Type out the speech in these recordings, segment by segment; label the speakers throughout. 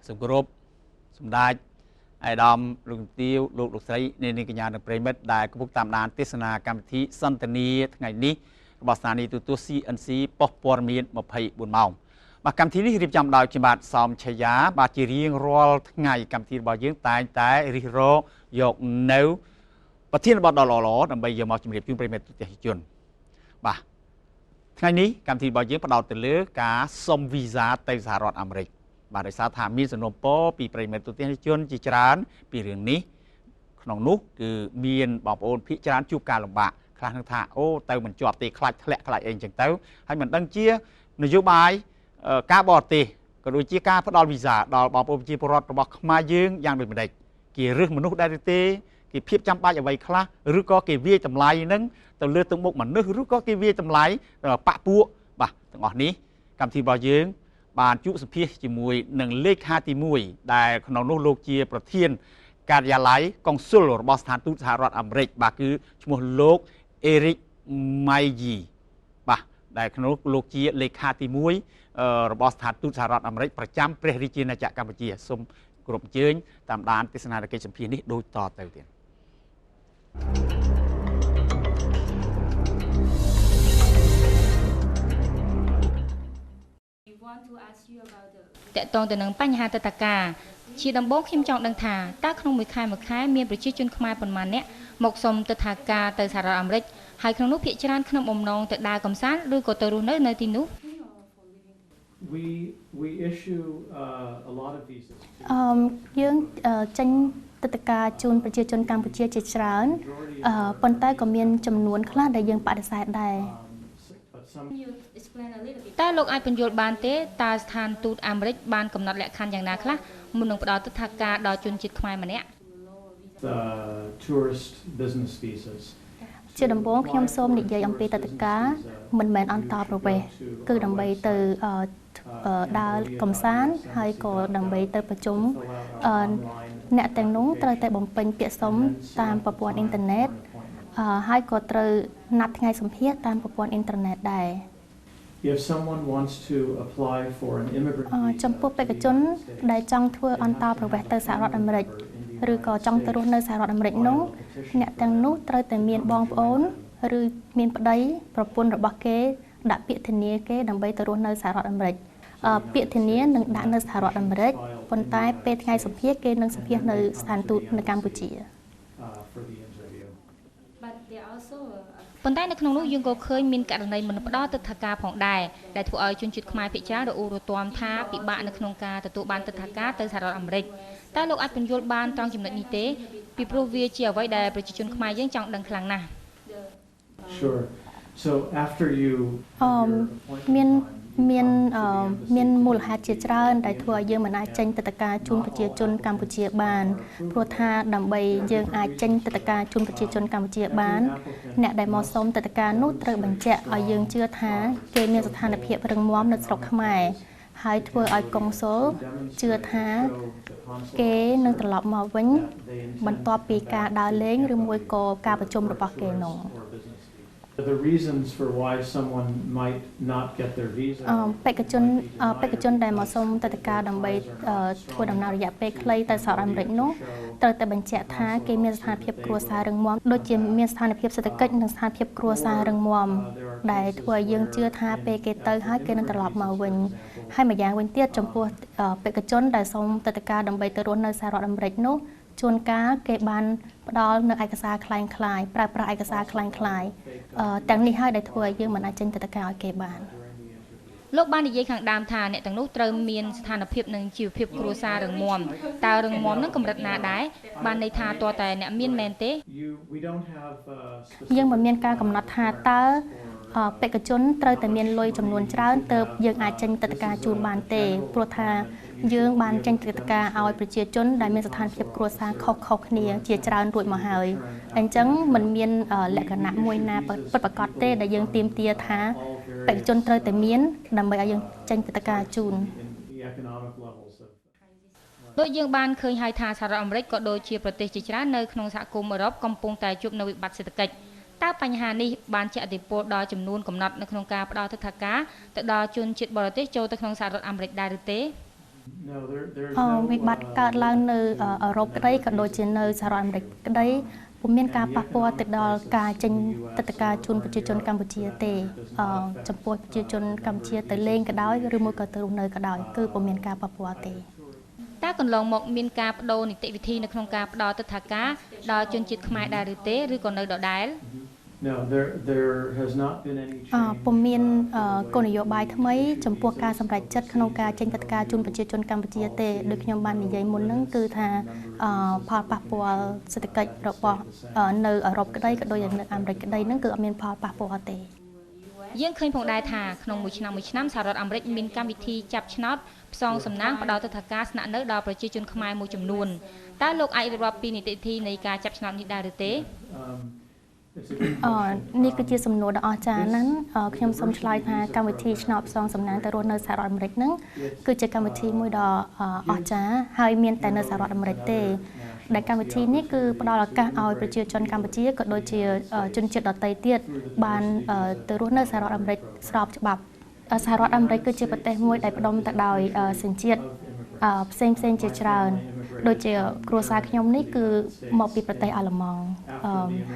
Speaker 1: សូមគោរពសម្ដេចអាយដាមលោកជំទាវលោកលោកស្រីនាងកញ្ញានិងប្រិមិត្តដែលកំពុងតាមដានទេសនាកម្មវិធីសន្ទនាថ្ងៃនេះរបស់ស្ថានីយ៍ទូរទស្សន៍ CNC ប៉ុស្តិ៍ព័ត៌មាន24ម៉ោង។បាទកម្មវិធីនេះរៀបចំដោយខ្ញុំបាទសោមឆាយាបាទជារៀងរាល់ថ្ងៃកម្មវិធីរបស់យើងតែងតែរិះរកយកនៅប្រធានបទដ៏ល្អៗដើម្បីយកមកជម្រាបជូនប្រិយមិត្តទស្សនិកជនបាទថ្ងៃនេះកម្មវិធីរបស់យើងផ្ដោតទៅលើការសុំវីសាទៅសហរដ្ឋអាមេរិកបាទដោយសារថាមានសំណូមពរពីប្រិយមិត្តទស្សនិកជនជាច្រើនពីរឿងនេះក្នុងនោះគឺមានបងប្អូនភាគច្រើនជួបការលំបាកខ្លះនឹងថាអូទៅមិនជាប់ទេខ្លាចធ្លាក់ខ្លាចអីអញ្ចឹងទៅហើយមិនដឹងជានយោបាយការបរទេសក៏ដូចជាការផ្ដល់វីសាដល់បងប្អូនប្រជាពលរដ្ឋរបស់ខ្មែរយើងយ៉ាងដូចម្ដេចគេរើសមនុស្សដែរទេគេភាពចាំបាច់អ្វីខ្លះឬក៏គេវាយតម្លៃនឹងទៅលើទឹកមុខមនុស្សឬក៏គេវាយតម្លៃបពពួកបាទទាំងអស់នេះកម្មវិធីរបស់យើងបានជួបសម្ភាសជាមួយនឹងលេខាទី1ដែលក្នុងនោះលោកជាប្រធានការិយាល័យកុងស៊ុលរបស់ស្ថានទូតសហរដ្ឋអាមេរិកបាទគឺឈ្មោះលោកអេរិកម៉ៃយីបាទដែលក្នុងនោះលោកជាលេខាទី1របស់ស្ថានទូតសហរដ្ឋអាមេរិកប្រចាំព្រះរាជាណាចក្រកម្ពុជាសូមគោរពអញ្ជើញតាមដានទស្សនកិច្ចសម្ភាសនេះដូចតទៅទៀត
Speaker 2: តកតងទៅនឹងបញ្ហាទឹកតកាជាដំបូងខ្ញុំចង់ដឹងថាតើក្នុងមួយខែមួយខែមានប្រជាជនខ្មែរប៉ុន្មានអ្នកមកសុំទិដ្ឋាការទៅសហរដ្ឋអាមេរិកហើយក្នុងនោះភាគច្រើនក្នុងបំណងទៅដើរកម្សាន្តឬក៏ទៅរស់នៅនៅទីនោះ
Speaker 3: We issue a lot of visas.
Speaker 4: យើងចេញទិដ្ឋាការជូនប្រជាជនកម្ពុជាជាច្រើនប៉ុន្តែក៏មានចំនួនខ្លះដែលយើងបដិសេធដែរ
Speaker 2: តើលោកអាចពន្យល់បានទេតើស្ថានទូតអាមេរិកបានកំណត់លក្ខខណ្ឌយ៉ាងណាខ្លះមុននឹងផ្ដល់ទិដ្ឋាការដល់ជនជាតិខ្មែរម្នាក់
Speaker 3: tourist business visas
Speaker 4: ជាដំបូងខ្ញុំសូមនិយាយអំពីទិដ្ឋាការមិនមែនអន្តោប្រវេសន៍គឺដើម្បីទៅដើរកម្សាន្តហើយក៏ដើម្បីទៅប្រជុំអ្នកទាំងនោះត្រូវតែបំពេញពាក្យសុំតាមប្រព័ន្ធអ៊ីនធឺណិតហើយក៏ត្រូវណាត់ថ្ងៃសម្ភាសតាមប្រព័ន្ធអ៊ីនធឺណិតដែរ
Speaker 3: If someone wants to apply for an immigrant visa
Speaker 4: ចំពោះបេក្ខជនដែលចង់ធ្វើអន្តោប្រវេសន៍ទៅសហរដ្ឋអាមេរិកឬក៏ចង់ទៅរស់នៅសហរដ្ឋអាមេរិកនោះអ្នកទាំងនោះត្រូវតែមានបងប្អូនឬមានប្តីប្រពន្ធរបស់គេដាក់ពាក្យធានាគេដើម្បីទៅរស់នៅសហរដ្ឋអាមេរិកពាក្យធានានឹងដាក់នៅសហរដ្ឋអាមេរិកប៉ុន្តែពេលថ្ងៃសម្ភាសគេនឹងសម្ភាសនៅស្ថានទូតនៅកម្ពុជា
Speaker 2: ប៉ុន្តែនៅក្នុងនោះយើងក៏ឃើញមានករណីមិនផ្ដល់ទិដ្ឋាការផងដែរដែលធ្វើឲ្យជនជាតិខ្មែរភាគច្រើនរអ៊ូរទាំថាពិបាកនៅក្នុងការទទួលបានទិដ្ឋាការទៅសហរដ្ឋអាមេរិកតើលោកអាចពន្យល់បានត្រង់ចំណុចនេះទេពីព្រោះវាជាអ្វីដែលប្រជាជនខ្មែរយើងចង់ដឹងខ្លាំងណាស់
Speaker 3: Sure. So after you
Speaker 4: មានមូលហេតុជាច្រើនដែលធ្វើឲ្យយើងមិនអាចចេញទិដ្ឋាការជូនប្រជាជនកម្ពុជាបានព្រោះថាដើម្បីយើងអាចចេញទិដ្ឋាការជូនប្រជាជនកម្ពុជាបានអ្នកដែលមកសុំទិដ្ឋាការនោះត្រូវបញ្ជាក់ឲ្យយើងជឿថាគេមានស្ថានភាពរឹងមាំនៅស្រុកខ្មែរហើយធ្វើឲ្យកុងស៊ុលជឿថាគេនឹងត្រឡប់មកវិញបន្ទាប់ពីការដើរលេងឬមួយក៏ការប្រជុំរបស់គេនោះ
Speaker 3: The reasons for why someone might not get their visa
Speaker 4: បេក្ខជនដែលមកសុំទិដ្ឋាការដើម្បីធ្វើដំណើររយៈពេលខ្លីទៅសហរដ្ឋអាមេរិកនោះត្រូវតែបញ្ជាក់ថាគេមានស្ថានភាពគ្រួសាររឹងមាំដូចជាមានស្ថានភាពសេដ្ឋកិច្ចនិងស្ថានភាពគ្រួសាររឹងមាំដែលធ្វើឲ្យយើងជឿថាពេលគេទៅហើយគេនឹងត្រឡប់មកវិញហើយម្យ៉ាងវិញទៀតចំពោះបេក្ខជនដែលសុំទិដ្ឋាការដើម្បីទៅរស់នៅសហរដ្ឋអាមេរិកនោះជួនកាលគេបានផ្ដល់នៅឯកសារក្លែងក្លាយប្រើប្រាស់ឯកសារក្លែងក្លាយទាំងនេះហើយដែលធ្វើឲ្យយើងមិនអាចចេញទិដ្ឋាការឲ្យគេបាន
Speaker 2: លោកបាននិយាយខាងដើមថាអ្នកទាំងនោះត្រូវមានស្ថានភាពនិងជីវភាពគ្រួសាររឹងមាំតើរឹងមាំនឹងកម្រិតណាដែរបានន័យថាតើតែអ្នកមានមែនទេ
Speaker 4: យើងមិនមានការកំណត់ថាតើបេក្ខជនត្រូវតែមានលុយចំនួនច្រើនទើបយើងអាចចេញទិដ្ឋាការជូនបានទេព្រោះថាយើងបានចេញទិដ្ឋាការឲ្យប្រជាជនដែលមានស្ថានភាពគ្រួសារខុសៗគ្នាជាច្រើនរួចមកហើយអញ្ចឹងมันមានលក្ខណៈមួយណាពិតប្រាកដទេដែលយើងទាមទារថាបេក្ខជនត្រូវតែមានដើម្បីឲ្យយើងចេញទិដ្ឋាការជូន
Speaker 2: ដូចយើងបានឃើញហើយថាសហរដ្ឋអាមេរិកក៏ដូចជាប្រទេសជាច្រើននៅក្នុងសហគមន៍អឺរ៉ុបកំពុងតែជួបនូវវិបត្តិសេដ្ឋកិច្ចតើបញ្ហានេះបានជះឥទ្ធិពលដល់ចំនួនកំណត់នៅក្នុងការផ្ដល់ទិដ្ឋាការទៅដល់ជនជាតិបរទេសចូលទៅក្នុងសហរដ្ឋអាមេរិកដែរឬទេ
Speaker 4: វិបត្តិកើតឡើងនៅអឺរ៉ុបក្តីក៏ដូចជានៅសហរដ្ឋអាមេរិកក្តីពុំមានការប៉ះពាល់ទៅដល់ការចេញទឹកធការជូនប្រជាជនកម្ពុជាទេចំពោះប្រជាជនកម្ពុជាទៅលេងក៏ដោយឬមួយក៏ទៅរស់នៅក៏ដោយគឺពុំមានការប៉ះពាល់ទេ
Speaker 2: តើកន្លងមកមានការបដូរនីតិវិធីនៅក្នុងការផ្ដល់ទិដ្ឋាការដល់ជនជាតិខ្មែរដែរឬទេឬក៏នៅដដែល
Speaker 4: ពុំមានគោលនយោបាយថ្មីចំពោះការសម្រេចចិត្តក្នុងការចេញទិដ្ឋាការជូនប្រជាជនកម្ពុជាទេដូចខ្ញុំបាននិយាយមុនហ្នឹងគឺថាផលប៉ះពាល់សេដ្ឋកិច្ចរបស់នៅអឺរ៉ុបក្តីក៏ដូចនៅអាមេរិកក្តីហ្នឹងគឺអត់មានផលប៉ះពាល់ទេ
Speaker 2: យើងឃើញផងដែរថាក្នុងមួយឆ្នាំមួយឆ្នាំសហរដ្ឋអាមេរិកមានកម្មវិធីចាប់ឆ្នោតផ្សងសំណាងផ្ដល់ទិដ្ឋាការស្នាក់នៅដល់ប្រជាជនខ្មែរមួយចំនួនតើលោកអាចរៀបរាប់ពីនីតិវិធីនៃការចាប់ឆ្នោតនេះដែរឬទេ
Speaker 4: នេះគឺជាសំណួរដ៏អស្ចារ្យណាស់ខ្ញុំសូមឆ្លើយថាកម្មវិធីឆ្នោតផ្សងសំណាងទៅរស់នៅសហរដ្ឋអាមេរិកហ្នឹងគឺជាកម្មវិធីមួយដ៏អស្ចារ្យហើយមានតែនៅសហរដ្ឋអាមេរិកទេដែលកម្មវិធីនេះគឺផ្ដល់ឱកាសឲ្យប្រជាជនកម្ពុជាក៏ដូចជាជនជាតិដទៃទៀតបានទៅរស់នៅសហរដ្ឋអាមេរិកស្របច្បាប់សហរដ្ឋអាមេរិកគឺជាប្រទេសមួយដែលផ្ដុំទៅដោយសញ្ជាតិផ្សេងផ្សេងជាច្រើនដូចជាគ្រួសារខ្ញុំនេះគឺមកពីប្រទេសអាល្លឺម៉ង់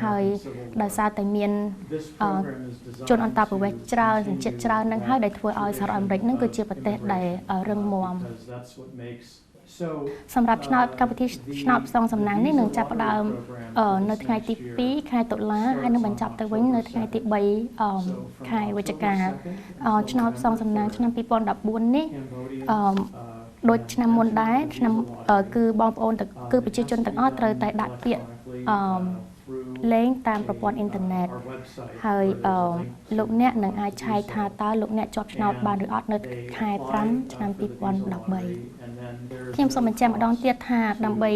Speaker 4: ហើយដោយសារតែមានជនអន្តោប្រវេសន៍ច្រើនសញ្ជាតិច្រើននឹងហើយដែលធ្វើឲ្យសហរដ្ឋអាមេរិកនឹងគឺជាប្រទេសដែលរឹងមាំសម្រាប់ឆ្នោតកម្មវិធីឆ្នោតផ្សងសំណាងនេះនឹងចាប់ផ្ដើមនៅថ្ងៃទី2ខែតុលាហើយនឹងបញ្ចប់ទៅវិញនៅថ្ងៃទី3ខែវិច្ឆិកាឆ្នោតផ្សងសំណាងឆ្នាំ2014នេះដូចឆ្នាំមុនដែរឆ្នាំគឺបងប្អូនគឺប្រជាជនទាំងអស់ត្រូវតែដាក់ពាក្យលេងតាមប្រព័ន្ធអ៊ីនធឺណិតហើយលោកអ្នកនឹងអាចឆែកថាតើលោកអ្នកជាប់ឆ្នោតបានឬអត់នៅខែ5ឆ្នាំ2013ខ្ញុំសូមបញ្ជាក់ម្ដងទៀតថាដើម្បី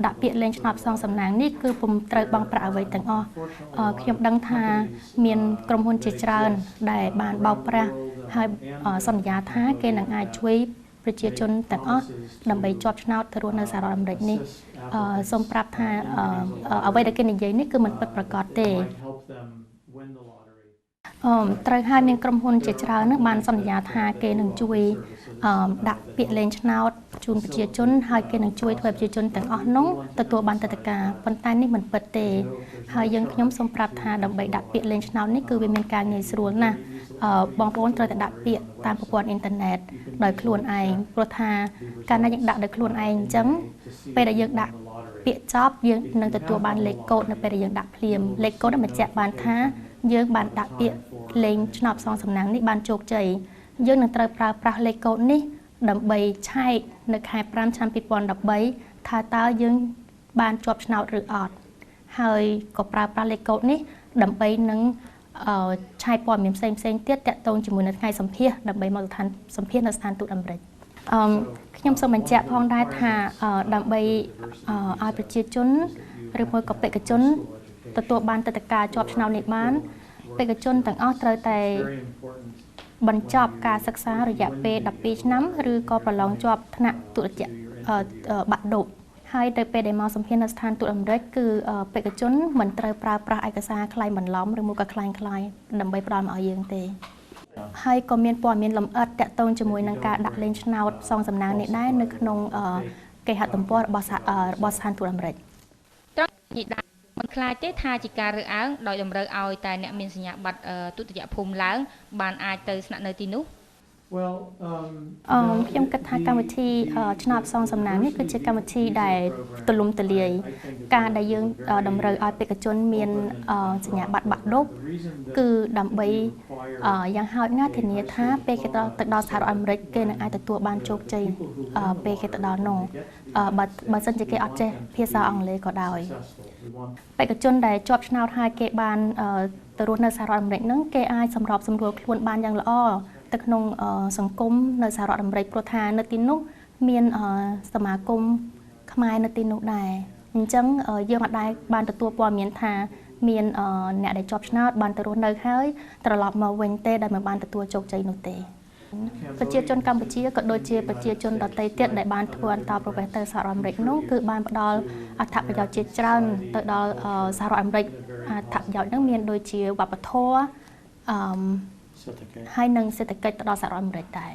Speaker 4: ដាក់ពាក្យលេងឆ្នោតផ្សងសំណាងនេះគឺពុំត្រូវបង់ប្រាក់អ្វីទាំងអស់ខ្ញុំដឹងថាមានក្រុមហ៊ុនជាច្រើនដែលបានបោកប្រាស់ហើយសន្យាថាគេនឹងអាចជួយប្រជាជនទាំងអស់ដើម្បីជាប់ឆ្នោតទៅរស់នៅសហរដ្ឋអាមេរិកនេះសូមប្រាប់ថាអ្វីដែលគេនិយាយនេះគឺមិនពិតប្រាកដទេត្រូវហើយមានក្រុមហ៊ុនជាច្រើននឹងបានសន្យាថាគេនឹងជួយដាក់ពាក្យលេងឆ្នោតជូនប្រជាជនហើយគេនឹងជួយធ្វើប្រជាជនទាំងអស់នោះទទួលបានទិដ្ឋាការប៉ុន្តែនេះមិនពិតទេហើយយើងខ្ញុំសូមប្រាប់ថាដើម្បីដាក់ពាក្យលេងឆ្នោតនេះគឺវាមានការងាយស្រួលណាស់បងប្អូនត្រូវតែដាក់ពាក្យតាមប្រព័ន្ធអ៊ីនធឺណិតដោយខ្លួនឯងព្រោះថាកាលណាយើងដាក់ដោយខ្លួនឯងអញ្ចឹងពេលដែលយើងដាក់ពាក្យចប់យើងនឹងទទួលបានលេខកូដនៅពេលដែលយើងដាក់ភ្លាមលេខកូដនឹងបញ្ជាក់បានថាយើងបានដាក់ពាក្យលេងឆ្នោតផ្សងសំណាងនេះបានជោគជ័យយើងនឹងត្រូវប្រើប្រាស់លេខកូដនេះដើម្បីឆែកនៅខែ5ឆ្នាំ2013ថាតើយើងបានជាប់ឆ្នោតឬអត់ហើយក៏ប្រើប្រាស់លេខកូដនេះដើម្បីនឹងឆែកព័ត៌មានផ្សេងផ្សេងទៀតតាក់ទងជាមួយនៅថ្ងៃសម្ភាសដើម្បីមកស្ថានសម្ភាសនៅស្ថានទូតអាមេរិកខ្ញុំសូមបញ្ជាក់ផងដែរថាដើម្បីឲ្យប្រជាជនឬមួយក៏បេក្ខជនទទួលបានទិដ្ឋាការជាប់ឆ្នោតនេះបានបេក្ខជនទាំងអស់ត្រូវតែបញ្ចប់ការសិក្សារយៈពេល12ឆ្នាំឬក៏ប្រឡងជាប់ថ្នាក់ទុតិយបាក់ឌុបហើយទៅពេលដែលមកសម្ភាសនៅស្ថានទូតអាមេរិកគឺបេក្ខជនមិនត្រូវប្រើប្រាស់ឯកសារក្លែងបន្លំឬមួយក៏ក្លែងក្លាយដើម្បីផ្ដល់មកឲ្យយើងទេហើយក៏មានព័ត៌មានលម្អិតតាក់ទងជាមួយនឹងការដាក់លេងឆ្នោតផ្សងសំណាងនេះដែរនៅក្នុងគេហទំព័ររបស់ស្ថានទូតអាមេរិក
Speaker 2: ត្រង់នេះដែរមិនខ្លាចទេថាជាការរើសអើងដោយតម្រូវឲ្យតែអ្នកមានសញ្ញាបត្រទុតិយភូមិឡើងបានអាចទៅស្នាក់នៅទីនោះ
Speaker 4: ខ្ញុំគិតថាកម្មវិធីឆ្នោតផ្សងសំណាងនេះគឺជាកម្មវិធីដែលទូលំទូលាយការដែលយើងតម្រូវឲ្យបេក្ខជនមានសញ្ញាបត្របាក់ឌុបគឺដើម្បីយ៉ាងហោចណាស់ធានាថាពេលគេទៅដល់សហរដ្ឋអាមេរិកគេនឹងអាចទទួលបានជោគជ័យពេលគេទៅដល់នោះបើសិនជាគេអត់ចេះភាសាអង់គ្លេសក៏ដោយបេក្ខជនដែលជាប់ឆ្នោតហើយគេបានទៅរស់នៅសហរដ្ឋអាមេរិកហ្នឹងគេអាចសម្របសម្រួលខ្លួនបានយ៉ាងល្អទៅក្នុងសង្គមនៅសហរដ្ឋអាមេរិកព្រោះថានៅទីនោះមានសមាគមខ្មែរនៅទីនោះដែរអញ្ចឹងយើងអត់ដែលបានទទួលព័ត៌មានថាមានអ្នកដែលជាប់ឆ្នោតបានទៅរស់នៅហើយត្រឡប់មកវិញទេដែលមិនបានទទួលជោគជ័យនោះទេប្រជាជនកម្ពុជាក៏ដូចជាប្រជាជនដទៃទៀតដែលបានធ្វើអន្តោប្រវេសន៍ទៅសហរដ្ឋអាមេរិកនោះគឺបានផ្ដល់អត្ថប្រយោជន៍ជាច្រើនទៅដល់សហរដ្ឋអាមេរិកអត្ថប្រយោជន៍ហ្នឹងមានដូចជាវប្បធម៌ហើយនឹងសេដ្ឋកិច្ចទៅដល់សហរដ្ឋអាមេរិកដែរ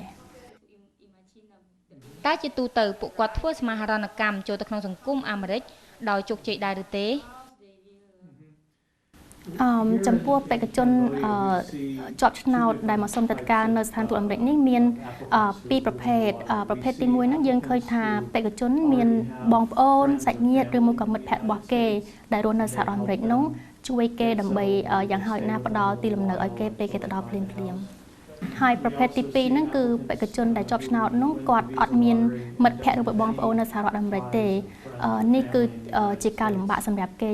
Speaker 2: តែជាទូទៅពួកគាត់ធ្វើសមាហរណកម្មចូលទៅក្នុងសង្គមអាមេរិកដោយជោគជ័យដែរឬទេ
Speaker 4: ចំពោះបេក្ខជនជាប់ឆ្នោតដែលមកសុំទិដ្ឋាការនៅស្ថានទូតអាមេរិកនេះមានពីរប្រភេទប្រភេទទី1ហ្នឹងយើងឃើញថាបេក្ខជនមានបងប្អូនសាច់ញាតិឬមួយក៏មិត្តភ័ក្តិរបស់គេដែលរស់នៅសហរដ្ឋអាមេរិកនោះជួយគេដើម្បីយ៉ាងហោចណាស់ផ្ដល់ទីលំនៅឲ្យគេពេលគេទៅដល់ភ្លាមភ្លាមហើយប្រភេទទី2ហ្នឹងគឺបេក្ខជនដែលជាប់ឆ្នោតនោះគាត់អត់មានមិត្តភ័ក្តិឬបងប្អូននៅសហរដ្ឋអាមេរិកទេនេះគឺជាការលំបាកសម្រាប់គេ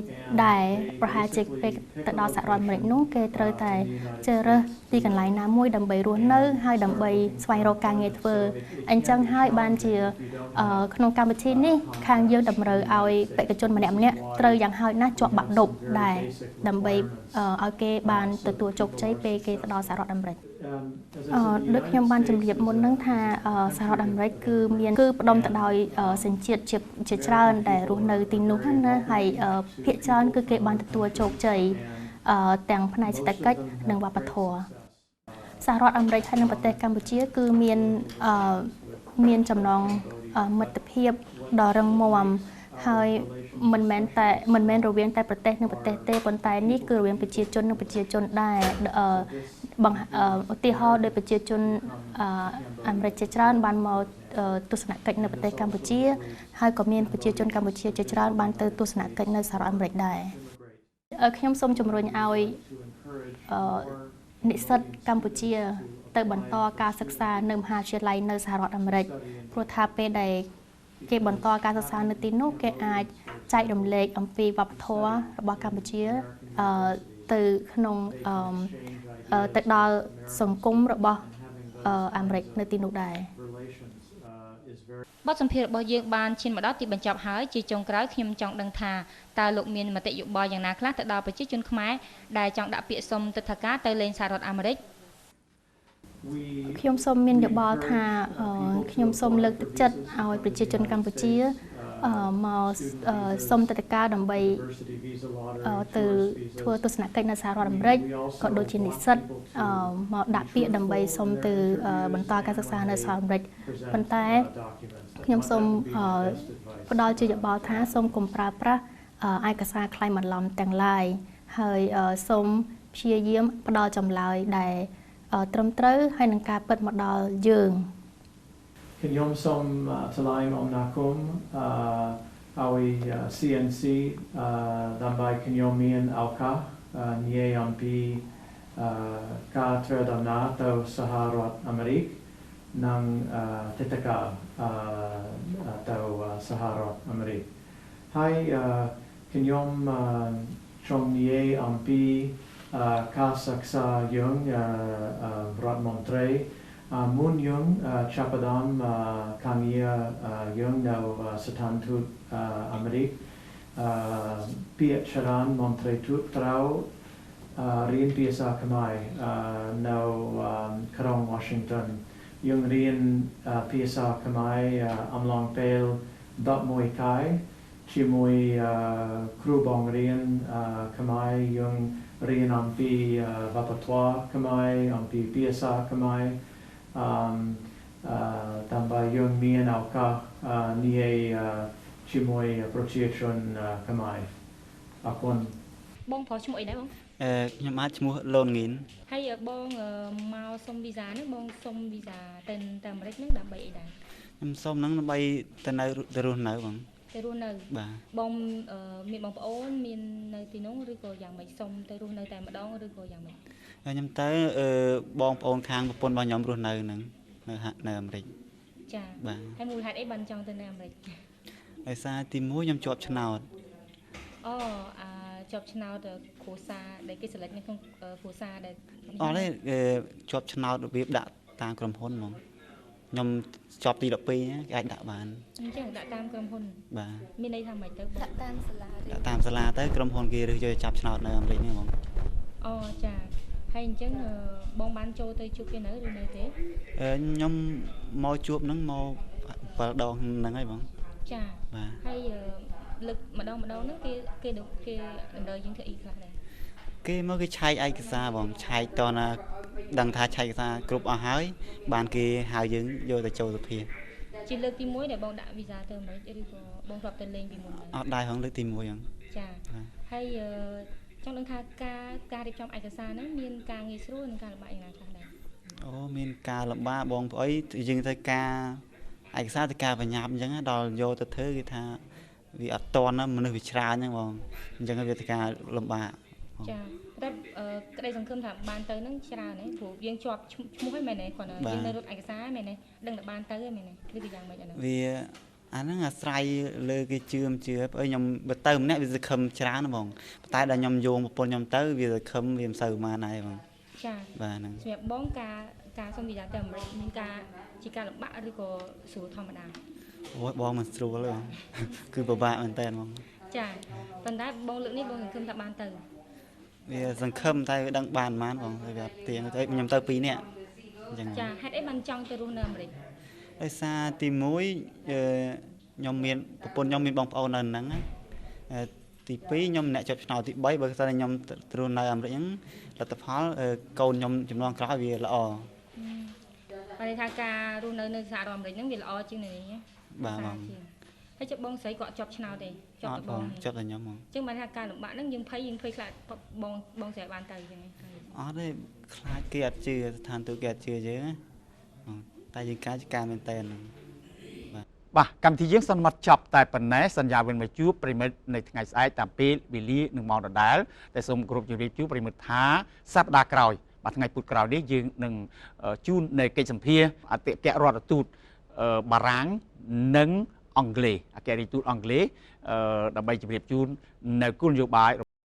Speaker 4: ដែលប្រហែលជាពេលទៅដល់សហរដ្ឋអាមេរិកនោះគេត្រូវតែជ្រើសរើសទីកន្លែងណាមួយដើម្បីរស់នៅហើយដើម្បីស្វែងរកការងារធ្វើអញ្ចឹងហើយបានជាក្នុងកម្មវិធីនេះខាងយើងតម្រូវឲ្យបេក្ខជនម្នាក់ៗត្រូវយ៉ាងហោចណាស់ជាប់បាក់ឌុបដែរដើម្បីឲ្យគេបានទទួលជោគជ័យពេលគេទៅដល់សហរដ្ឋអាមេរិកដូចខ្ញុំបានជម្រាបមុននឹងថាសហរដ្ឋអាមេរិកគឺមានគឺផ្ដុំទៅដោយសញ្ជាតិជាច្រើនដែលរស់នៅទីនោះណាហើយភាគច្រើនគឺគេបានទទួលជោគជ័យទាំងផ្នែកសេដ្ឋកិច្ចនិងវប្បធម៌សហរដ្ឋអាមេរិកហើយនិងប្រទេសកម្ពុជាគឺមានចំណងមិត្តភាពដ៏រឹងមាំហើយមិនមែនរវាងតែប្រទេសនិងប្រទេសទេប៉ុន្តែនេះគឺរវាងប្រជាជននិងប្រជាជនដែរឧទាហរណ៍ដោយប្រជាជនអាមេរិកជាច្រើនបានមកទស្សនកិច្ចនៅប្រទេសកម្ពុជាហើយក៏មានប្រជាជនកម្ពុជាជាច្រើនបានទៅទស្សនកិច្ចនៅសហរដ្ឋអាមេរិកដែរខ្ញុំសូមជំរុញឲ្យនិស្សិតកម្ពុជាទៅបន្តការសិក្សានៅមហាវិទ្យាល័យនៅសហរដ្ឋអាមេរិកព្រោះថាពេលដែលគេបន្តការសិក្សានៅទីនោះគេអាចចែករំលែកអំពីវប្បធម៌របស់កម្ពុជាទៅក្នុងទៅដល់សង្គមរបស់អាមេរិកនៅទីនោះដែរប
Speaker 2: ទសម្ភាសន៍របស់យើងបានឈានមកដល់ទីបញ្ចប់ហើយជាចុងក្រោយខ្ញុំចង់ដឹងថាតើលោកមានមតិយោបល់យ៉ាងណាខ្លះទៅដល់ប្រជាជនខ្មែរដែលចង់ដាក់ពាក្យសុំទិដ្ឋាការទៅលេងសហរដ្ឋអាមេរិក
Speaker 4: ខ្ញុំសូមមានយោបល់ថាខ្ញុំសូមលើកទឹកចិត្តឲ្យប្រជាជនកម្ពុជាមកសុំទិដ្ឋាការដើម្បីទៅធ្វើទស្សនកិច្ចនៅសហរដ្ឋអាមេរិកក៏ដូចជានិស្សិតមកដាក់ពាក្យដើម្បីសុំទៅបន្តការសិក្សានៅសហរដ្ឋអាមេរិកប៉ុន្តែខ្ញុំសូមផ្ដល់ជាយោបល់ថាសូមកុំប្រើប្រាស់ឯកសារក្លែងបន្លំទាំងឡាយហើយសូមព្យាយាមផ្ដល់ចម្លើយដែលត្រឹមត្រូវហើយនឹងការពិតមកដល់យើង
Speaker 3: ខ្ញុំសូមថ្លែងអំណរគុណឲ្យ CNC ដើម្បីខ្ញុំមានឱកាសនិយាយអំពីការធ្វើដំណើរទៅសហរដ្ឋអាមេរិកនិងទិដ្ឋាការទៅសហរដ្ឋអាមេរិកហើយខ្ញុំចង់និយាយអំពីការសិក្សាយើងរដ្ឋមន្ត្រីមុនយើងចាប់ផ្ដើមការងារយើងនៅស្ថានទូតអាមេរិកពាក្យច្រើនមន្ត្រីទូតត្រូវរៀនភាសាខ្មែរនៅក្រុង Washington យើងរៀនភាសាខ្មែរអំឡុងពេល11ខែជាមួយគ្រូបង្រៀនខ្មែរយើងរៀនអំពីវប្បធម៌ខ្មែរអំពីភាសាខ្មែរដើម្បីយើងមានឱកាសនិយាយជាមួយប្រជាជនខ្មែរអរគុណ
Speaker 2: បងប្រុសឈ្មោះអីដែរបង
Speaker 5: ខ្ញុំអាចឈ្មោះលូនងីន
Speaker 2: ហើយបងមកសុំវីសាហ្នឹងបងសុំវីសាទៅអាមេរិកហ្នឹងដើម្បីអីដែរ
Speaker 5: ខ្ញុំសុំហ្នឹងដើម្បីទៅនៅទៅរស់នៅបង
Speaker 2: ទៅរស់នៅ
Speaker 5: បាទ
Speaker 2: បងមានបងប្អូនមាននៅទីនោះឬក៏យ៉ាងម៉េចសុំទៅរស់នៅតែម្ដងឬក៏យ៉ាងម៉េច
Speaker 5: ខ្ញុំទៅបងប្អូនខាងប្រពន្ធរបស់ខ្ញុំរស់នៅហ្នឹងនៅអាមេរិក
Speaker 2: ចាបាទហើយមូលហេតុអីបានចង់ទៅនៅអាមេរិក
Speaker 5: ដោយសារទី1ខ្ញុំជាប់ឆ្នោត
Speaker 2: អូជាប់ឆ្នោតគ្រួសារដែលគេ select នៅក្នុងគ្រួសារដែល
Speaker 5: អត់ទេជាប់ឆ្នោតរបៀបដាក់តាមក្រុមហ៊ុនហ្មងខ្ញុំជាប់ទី12គេអាចដាក់បាន
Speaker 2: អញ្ចឹងដាក់តាមក្រុមហ៊ុន
Speaker 5: បាទ
Speaker 2: មានន័យថាម៉េចទៅ
Speaker 6: ដាក់តាមសាលា
Speaker 5: ដាក់តាមសាលាទៅក្រុមហ៊ុនគេរើសយកចាប់ឆ្នោតនៅអាមេរិកនេះហ្មង
Speaker 2: អូចាហើយអញ្ចឹងបងបានចូលទៅជួបគេនៅឬនៅទេ
Speaker 5: ខ្ញុំមកជួបហ្នឹងមក7ដងហ្នឹងហើយបង
Speaker 2: ចា
Speaker 5: បាទ
Speaker 2: ហើយលើកម្ដងម្ដងហ្នឹងគេគេតម្រូវយើងធ្វើអីខ្លះដែរ
Speaker 5: គេមកគេឆែកឯកសារបងឆែកតណាដឹងថាឆែកឯកសារគ្រប់អស់ហើយបានគេហៅយើងយកទៅចូលសភា
Speaker 2: ជាលើកទី1ដែលបងដាក់វីសាទៅអាមេរិកឬក៏បងធ្លាប់ទៅលេងពីមុនដែរ
Speaker 5: អត់ដែរហងលើកទី1ហ្នឹង
Speaker 2: ចាហើយចង់ដឹងថាការរៀបចំឯកសារហ្នឹងមានការងាយស្រួលនិងការលំបាកយ៉ាងណាខ្លះដែរ
Speaker 5: អូមានការលំបាកបងប្អីយើងត្រូវការឯកសារទៅការបញ្ញាប់អញ្ចឹងដល់យកទៅធ្វើគេថាវាអត់តន់ណាមនុស្សវាច្រើនហ្នឹងបងអញ្ចឹងវាទៅការលំបាក
Speaker 2: ចាតែក្តីសង្ឃឹមថាបានទៅហ្នឹងច្រើនហ៎ព្រោះយើងជាប់ឈ្មោះហ្នឹងមែនទេគ្រាន់តែយើងនៅរត់ឯកសារមែនទេដឹងតែបានទៅហ្នឹងមែនទេឬក៏យ៉ាងម៉េចអាហ្នឹង
Speaker 5: វាអាហ្នឹងអាស្រ័យលើគេជឿមិនជឿព្រោះខ្ញុំបើទៅម្នាក់វាសង្ឃឹមច្រើនណាបងតែដល់ខ្ញុំយោងប្រពន្ធខ្ញុំទៅវាសង្ឃឹមវាមិនសូវប៉ុន្មានដែរបង
Speaker 2: ចា
Speaker 5: បាទហ្នឹង
Speaker 2: សម្រាប់បងការសុំវីសាទៅអាមេរិកមានការជាការលំបាកឬក៏ស្រួលធម្មតា
Speaker 5: អូយបងមិនស្រួលទេបងគឺពិបាកមែនតើបង
Speaker 2: ចាប៉ុន្តែបងលើកនេះបងសង្ឃឹមថាបានទៅ
Speaker 5: វាសង្ឃឹមតែវាដឹងបានប៉ុន្មានបងវាទៀងទៅខ្ញុំទៅ2នាក់អញ្ចឹង
Speaker 2: ចាហេតុអីបានចង់ទៅរស់នៅអាមេរិក
Speaker 5: ដោយសារទី1ខ្ញុំមានប្រពន្ធខ្ញុំមានបងប្អូននៅហ្នឹងទី2ខ្ញុំអ្នកជាប់ឆ្នោតទី3បើសិនខ្ញុំទៅរស់នៅអាមេរិកហ្នឹងលទ្ធផលកូនខ្ញុំចំនួនក្រោយវាល្អ
Speaker 2: បានន័យថាការរស់នៅនៅសហរដ្ឋអាមេរិកហ្នឹងវាល្អជាងនៅនេះ
Speaker 5: បាទបង
Speaker 2: ហើយចុះបងស្រីគាត់ជាប់ឆ្នោតទេជាប់តែបង
Speaker 5: ជាប់តែខ្ញុំហ្មង
Speaker 2: អញ្ចឹងបានថាការលំបាកហ្នឹងយើងភ័យខ្លាចបងស្រីបានទៅអញ្ចឹង
Speaker 5: អត់ទេខ្លាចគេអត់ជឿស្ថានទូតគេអត់ជឿយើងណាតែយើងការមែនតើហ្នឹង
Speaker 1: បាទកម្មវិធីយើងសន្មត់ចប់តែប៉ុណ្ណេះសន្យាវិនមកជួបប្រិមិត្តនៅថ្ងៃស្អែកតាមពេលវេលានឹងម៉ោងដដែលតែសូមគោរពជម្រាបជួបប្រិមិត្តថាសប្តាហ៍ក្រោយបាទថ្ងៃពុធក្រោយនេះយើងនឹងជូននៅកិច្ចសម្ភារអគ្គរដ្ឋទូតបារាំងនិងអង់គ្លេសអគ្គរដ្ឋទូតអង់គ្លេសដើម្បីជម្រាបជូននៅគោលនយោបាយ